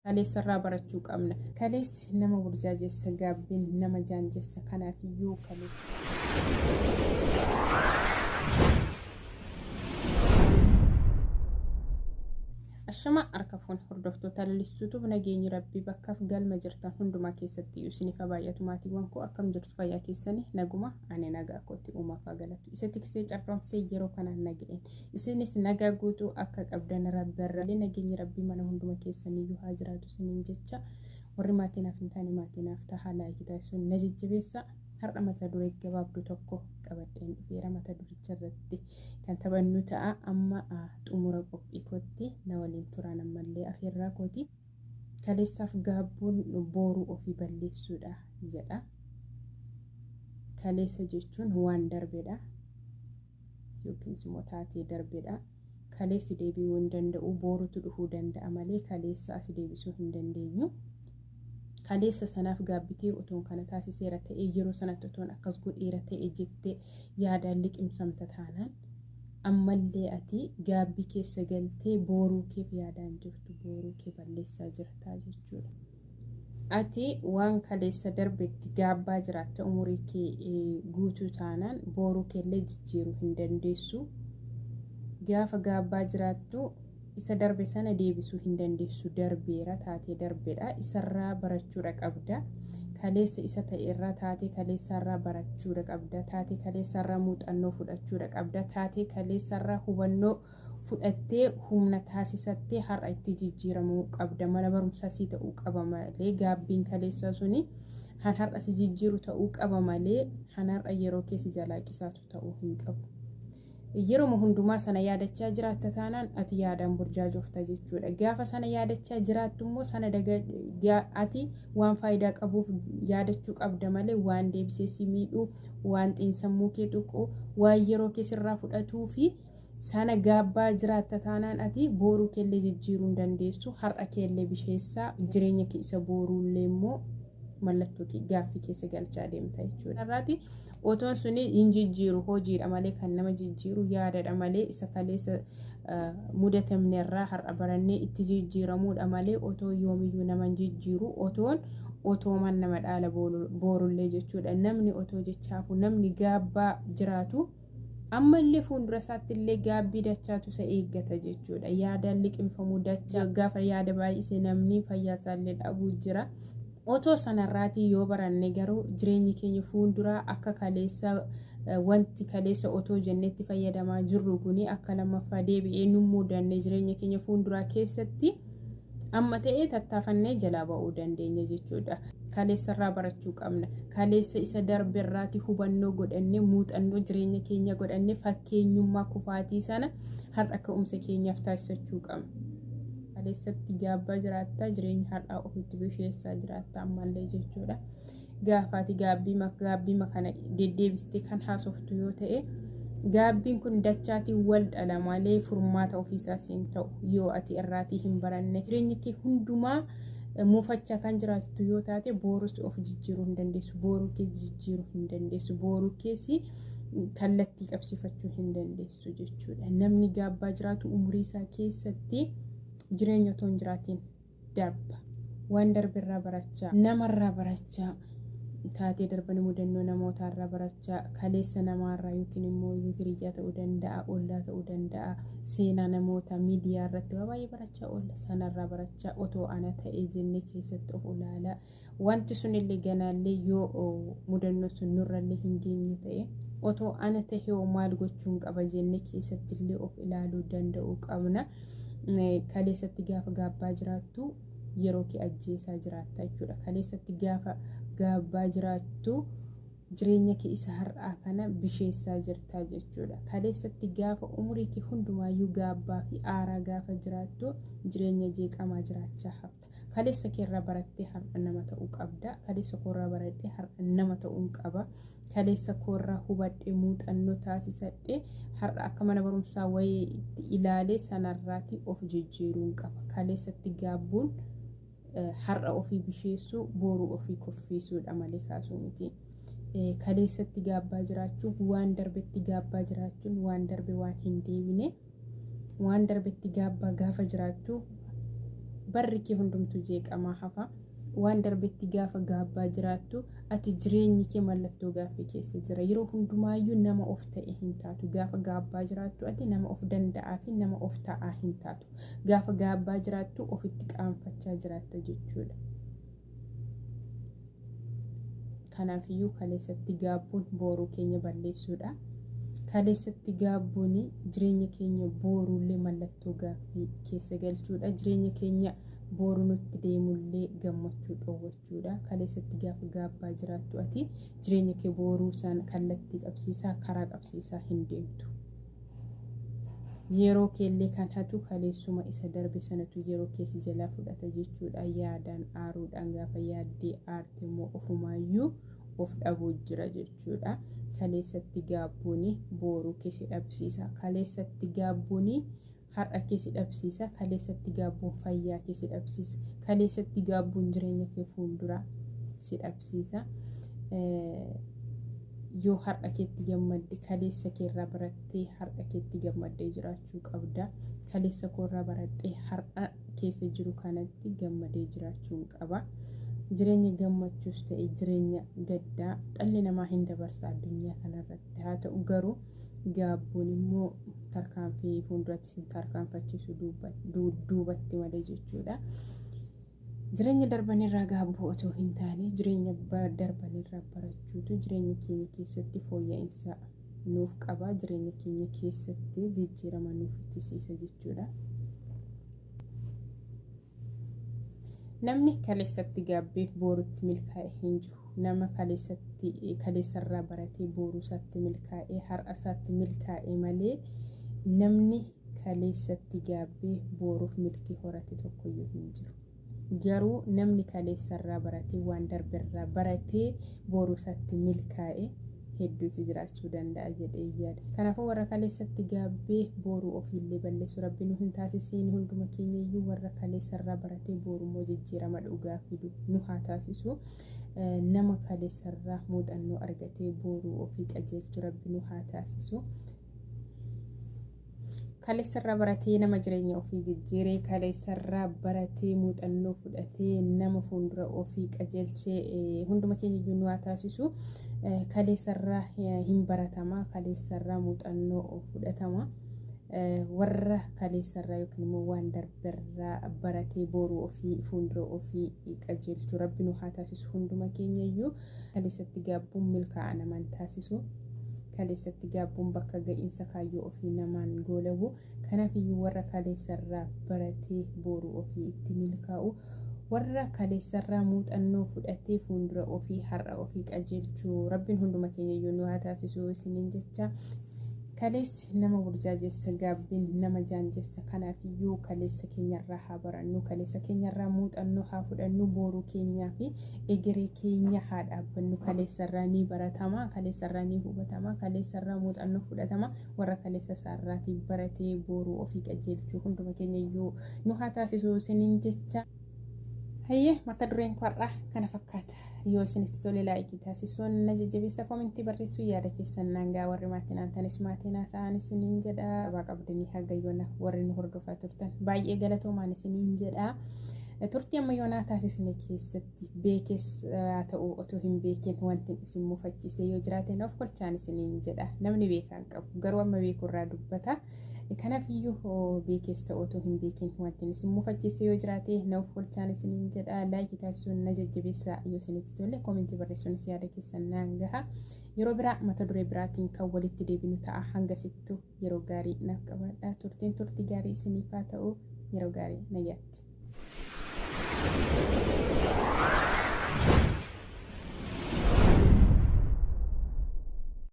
Kaleessarraa barachuu qabna. Kaleessi nama burjaajessa, gaabbiin nama jaanjessa. Kanaafiyyuu kaleessa. Ashama harka fuun hordoftoota lalistuutuuf nageenyi rabbii bakkaaf galma jirtan hundumaa keessatti isiniif baay'atu. Maatiiwwan koo, akkam jirtu? Fayyaa keessanii? Naguma? Ani nagaa kootti, uumaaf galatu. Isa tiksee carroomsee yeroo kanaan naga'een isinis nagaa guutuu akka qabdan rabbi nageenyi rabbii mana hunduma keessaniyyuu haa jiraatu isiniin jecha. Warri maatii naaf hin taane maatii naaf tahaa, like taasisuun na jajjabeessa. Har'a mata duree gabaabduu tokko qabadheen dhufeera. Mata duricha irratti kan taphannu ta'a. Amma xumura qophii kootti na waliin turan ammallee afeerraa kooti. Kaleessaaf gaabbuun booruu ofii balleessuudha jedha. Kaleessa jechuun waan darbedha yookiin immoo taatee darbedha. Kaleessi deebi'uu hin danda'u, boorutu dhufuu danda'a malee kaleessa as deebisuu hin dandeenyu. Kaleessa sanaaf gaabbitee, otoon kana taasiseera ta'e, yeroo sanatti otoon akkas godheera ta'e jettee yaadaan liqimsamta taanaan, ammallee ati gaabbii keessa galtee booruu keef yaadaan jirtu, booruu kee balleessaa jirtaa jechuudha. Ati waan kaleessa darbetti gaabbaa jiraatta umurii kee guutuu taanaan, booruu keellee jijjiiruu hin dandeessu. Gaafa gaabbaa jiraattu isa darbe sana deebisuu hin dandeessu. Darbeera, taatee darbeedha, isarraa barachuudha qabda. Kaleessa isa ta'e irraa, taatee kaleessarraa barachuudha qabda. Taatee kaleessarraa muuxannoo fudhachuudha qabda. Taatee kaleessarraa hubannoo fudhattee, humna taasisattee har'a itti jijjiiramuu qabda. Mana barumsaa sii ta'uu qaba malee, gaabbiin kaleessaa suni han har'a si jijjiiru ta'uu qaba malee, han har'a yeroo keessa jalaa qisaatu ta'uu hin qabu. Yeroo hundumaa sana yaadachaa jiraatta taanaan, ati yaadaan burjaajofta jechuudha. Gaafa sana yaadachaa jiraattu immoo, sana ati waan faayidaa qabuuf yaadachuu qabda malee, waan deebisee si miidhuu, waan xiinsammuu kee tuqu, waan yeroo kee sirraa fudhatuu fi sana gaabbaa jiraatta taanaan, ati booruu keellee jijjiiruu hin dandeessu. Har'a keellee bisheessaa, jireenya kee isa boruullee immoo mallattoo gaaffii keessa galchaa deemta jechuudha. Har'aati otoon suni hin jijjiiru, hojiidha malee kan nama jijjiiru yaadadha malee, isa kaleessa mudatamne irraa har'a barannee itti jijjiiramuudha malee, otoo yoomiyyuu nama hin jijjiiru. Otoon otooman nama dhaala boorullee jechuudha. Namni otoo jechaafu, namni gaabbaa jiraatu, ammallee fuuldura isaatti illee gaabbii dachaatu isa eeggata jechuudha. Yaadaan liqimfamuu dachaa, gaafa yaada baay'ise namni fayyaa isaallee dhabuu jira. Otoo sanarraatii yoo baranne garuu, jireenyi keenya fuulduraa akka kaleessa, wanti kaleessa otoo jennetti fayyadamaa jirru kuni akka lammaffaa deebi'ee nu mudanne jireenya keenya fuulduraa keessatti amma ta'ee tattaafannee jalaa ba'uu dandeenya jechuudha. Kaleessarraa barachuu qabna. Kaleessa isa darberraati hubannoo godhannee, muuxannoo jireenya keenya godhannee, fakkeenyummaa kufaatii sana har'a ka'umsa keenyaaf taasisachuu qabna. Kaleessatti gaabbaa jiraattaa, jireenya har'aa ofitti bisheessaa jiraatta ammallee jechuudha. Gaafaati gaabbii kana deddeebistee kan haasoftu yoo ta'e, gaabbiin kun dachaatiin wal dhala malee furmaata ofiisaas hin ta'u yoo ati irraatii hin baranne. Jireenya kee hundumaa muufachaa kan jiraattu yoo taate, boorus of jijjiiruu hin dandeessu, booruu kee jijjiiruu hin dandeessu, booruu keessi kallattii qabsiifachuu hin dandeessu jechuudha. Namni gaabbaa jiraatu umurii isaa keessatti jireenya otoo hin jiraatiin darba. Waan darberraa barachaa, namarraa barachaa, taatee darban mudannoo namootaarraa barachaa, kaleessa namaarraa yookiin immoo hiriyyaa ta'uu danda'a, ollaa ta'uu danda'a, seenaa namoota miidiyaa irratti waa baay'ee barachaa oolla. Sanarraa barachaa, otoo ana ta'ee jennee keessatti of ilaalaa, wanti sunillee ganaallee yoo mudannoo sun nurrallee hin geenye ta'e, otoo ana ta'e maal gochuun qaba jennee keessatti illee of ilaaluu danda'uu qabna. Kaleessatti gaafa gaabbaa jiraattu yeroo kee ajjeesaa jiraatta jechuudha. Kaleessatti gaafa gaabbaa jiraattu jireenya kee isa har'aa kana bisheessaa jirta jechuudha. Kaleessatti gaafa umurii kee hundumaayyuu gaabbaa fi aaraa gaafa jiraattu, jireenya jeeqamaa jiraachaa hafta. Kaleessa keerraa barattee har'a nama ta'uu qabda. Kaleessa koorraa baradhee har'a nama ta'uun qaba. Kaleessa koorraa hubadhee, muuxannoo taasisadhee, har'a akka mana barumsaa wayii itti ilaalee sanarraati of jijjiiruun qaba. Kaleessatti gaabbuun har'a ofii bisheessuu, booruu ofii kuffisuudha malee kaasuu miti. Kaleessatti gaabbaa jiraachuun, waan darbetti gaabbaa jiraachuun, waan darbe waan hin deebine, waan darbetti gaabbaa gaafa jiraattu Barri kee hundumtuu jeeqamaa hafa. Waan darbetti gaafa gaabbaa jiraattu ati jireenyi kee mallattoo gaaffii keessa jira. Yeroo hundumaayyuu nama of ta'e hin taatu. Gaafa gaabbaa jiraattu ati nama of danda'aa fi nama of ta'aa hin taatu. Gaafa gaabbaa jiraattu ofitti qaanfachaa jiraatta jechuudha. Kanaafiyyuu kaleessatti gaabbuun booruu keenya balleessuudha. Kaleessatti gaabbuun jireenya keenya booruullee mallattoo gaaffii keessa galchuudha. Jireenya keenya boru nutti deemullee gammachuu dhoowwachuudha. Kaleessatti gaafa gaabbaa jiraattu ati jireenya kee booruu isaan kallattii qabsiisaa, karaa qabsiisaa hin deemtu. Yeroo keellee kan hatu kaleessuma isa darbe sanatu yeroo keessi jalaa fudhata jechuudha. Yaadaan aaruudhaan gaafa yaaddee aarte immoo ofumaayyuu of dhabuu jira jechuudha. Kaleessatti gaabbuun booruu keessi dhabsiisa. Kaleessatti gaabbuun har'a keessi dhabsiisa. Kaleessatti gaabbuun fayyaa keessi dhabsiisa. Kaleessatti gaabbuun jireenya kee fuulduraa si dhabsiisa. Yoo har'a keetti gammadde kaleessa keerraa barattee har'a keetti gammaddee jiraachuu qabda. Kaleessa koorraa baradhee har'a keessa jiru kanatti gammadee jiraachuun qaba. Jireenya gammachuus ta'e jireenya gaddaa dhalli namaa hin dabarsa addunyaa kanarratti. Haa ta'u garuu gaabbuun immoo tarkaanfii fuulduratti sin tarkaanfachiisu duubatti malee jechuudha. Jireenya darbanirraa gaabbuu otoo hin taane jireenya darbanirraa barachuutu jireenya keenya keessatti fooyya'insa nuuf qaba. Jireenya keenya keessatti jijjiirama nuuf fichisiisa jechuudha. Namni kaleessatti gaabbee borutti milkaa'e hin jiru. Nama kaleessarraa baratee boruu isaatti milkaa'e har'a isaatti milkaa'e malee namni kaleessatti gaabbee boruuf milkii horate tokkoyyuu hin jiru. Garuu namni kaleessarraa baratee waan darberraa baratee boruu isaatti milkaa'e hedduutu jiraachuu danda'a jedhee yaada. Kanaafuu warra kaleessatti gaabbee boruu ofiillee balleessu rabbi nu hin taasisiin. Hunduma keenyayyuu warra kaleessarraa baratee borummoo jijjiirama dhugaa fidu nu haa taasisu. Nama kaleessarraa muuxannoo argatee boruu ofii qajeelchu rabbi nu haa taasisu. Kaleessarraa baratee nama jireenya ofii jijjiiree, kaleessarraa baratee muuxannoo fudhatee nama fuuldura ofii qajeelchee hunduma keenya iyyuu nu haa taasisu. Kaleessarraa hin baratama, kaleessarraa muuxannoo fudhatama. Warra kaleessarraa yookiin immoo waan darberraa baratee boruu ofii fuuldura ofii qajeelchu rabbi nu haa taasisu hunduma keenya iyyuu. Kaleessatti gaabbuun milkaa'aa namaan taasisu. Kaleessatti gaabbuun bakka ga'iinsa kaayyoo ofii namaan goolabu. Kanaafiyyuu warra kaleessarraa baratee boruu ofii itti milkaa'u, warra kaleessarraa muuxannoo fudhatee fuuldura ofii har'a ofii qajeelchuu rabbiin hunduma keenya iyyuu nu haa taasisu isiniin jecha. Kaleessi nama burjaajeessa, gaabbiin nama jaanjessa. Kanaafiyyuu kaleessa keenyarraa haa barannu, kaleessa keenyarraa muuxannoo haa fudhannu, boruu keenyaa fi egeree keenya haa dhaabbannu. Kaleessarraa ni baratama, kaleessarraa ni hubatama, kaleessarraa muuxannoo fudhatama. Warra kaleessa isaarraatii baratee boruu ofii qajeelchuu hunduma keenya iyyuu nu haa taasisu isiniin jecha. Hayyee, mata dureen har'aa kana fakkaata. Yoo isinitti tole laayikii taasisuun na jajjabeessa, koomentii barreessuu yaada keessan naangaa. Warri maatii naan ta'anis maatii naa ta'an isiniin jedha. Qabaa qabdanii haga yoona warri nu hordofaa turtan baay'ee galatoomaan isiniin jedha. Turtii amma yoonaa taasisne keessatti beekes haa ta'u otoo hin beekin wanti isin mufachiise yoo jiraate of kolchaan isiniin jedha. Namni beekaan qabu garuu amma beekurraa dubbata. Kanaafiyyuu beekes ta'u otoo hin beekin wanti isin mufachiise yoo jiraate na of kolchaan isiniin jedha. Laayikii taasisuun na jajjabeessa, yoo isinitti tole koomentii barreessuunis yaada keessan naan gaha. Yeroo biraa mata duree biraatiin kan walitti deebinu ta'a. Hanga sittu yeroo gaarii naaf qabaadha. Turtiin turtii gaarii isiniif haa ta'u. Yeroo gaarii, nagaatti.